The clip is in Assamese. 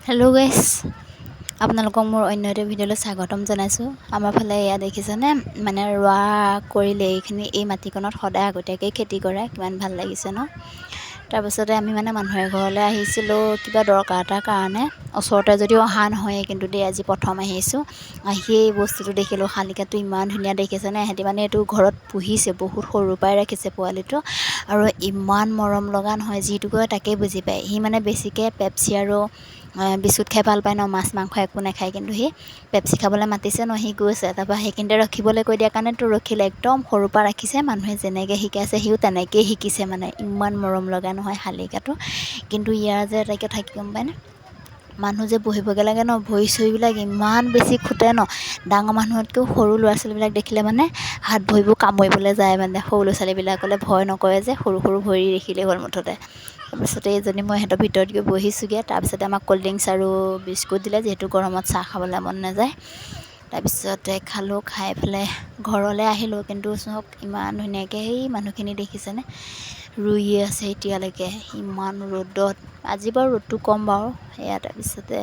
হেল্ল' গাইছ, আপোনালোকক মোৰ অন্য এটা ভিডিঅ'লৈ স্বাগতম জনাইছোঁ। আমাৰ ফালে এয়া দেখিছেনে, মানে ৰোৱা কৰিলে এইখিনি, এই মাটিকণত সদায় আগতীয়াকৈ খেতি কৰে। কিমান ভাল লাগিছে ন? তাৰপিছতে আমি মানে মানুহ এঘৰলৈ আহিছিলোঁ কিবা দৰকাৰ এটাৰ কাৰণে। ওচৰতে যদিও অহা নহয়েই, কিন্তু দেই আজি প্ৰথম আহিছোঁ। আহি এই বস্তুটো দেখিলোঁ, শালিকাটো ইমান ধুনীয়া দেখিছেনে? ইহঁতি মানে এইটো ঘৰত পুহিছে, বহুত সৰুৰ পৰাই ৰাখিছে পোৱালিটো। আৰু ইমান মৰম লগা নহয়, যিটো কয় তাকেই বুজি পায় সি। মানে বেছিকৈ পেপচি আৰু বিস্কুট খাই ভাল পায় ন, মাছ মাংস একো নাখায়। কিন্তু সি পেপচি খাবলৈ মাতিছে ন, সি গৈছে। তাৰপৰা সেইখিনিতে ৰখিবলৈ কৈ দিয়াৰ কাৰণে তো ৰখিলে। একদম সৰুৰ পৰা ৰাখিছে, মানুহে যেনেকৈ শিকাইছে সিও তেনেকৈয়ে শিকিছে। মানে ইমান মৰম লগা নহয় শালিকাটো। কিন্তু ইয়াৰ যে এটা কথা কি গম পায়নে, মানুহ যে বহিবগৈ লাগে ন, ভৰি চৰিবিলাক ইমান বেছি খুটে ন। ডাঙৰ মানুহতকৈও সৰু ল'ৰা ছোৱালীবিলাক দেখিলে মানে হাত ভৰিবোৰ কামুৰিবলৈ যায়। মানে সৰু ল'ৰা ছোৱালীবিলাকলৈ ভয় নকৰে যে, সৰু সৰু ভৰি দেখিলেই হ'ল মুঠতে। তাৰপিছতে এইজনী মই সিহঁতৰ ভিতৰত গৈ বহিছোঁগৈ। তাৰপিছতে আমাক ক'ল্ড ড্ৰিংকছ আৰু বিস্কুট দিলে, যিহেতু গৰমত চাহ খাবলৈ মন নাযায়। তাৰপিছতে খালোঁ, খাই পেলাই ঘৰলৈ আহিলোঁ। কিন্তু চাওক, ইমান ধুনীয়াকৈ সেই মানুহখিনি দেখিছেনে, ৰুইয়ে আছে এতিয়ালৈকে ইমান ৰ'দত। আজি বাৰু ৰ'দটো কম বাৰু। সেয়া তাৰপিছতে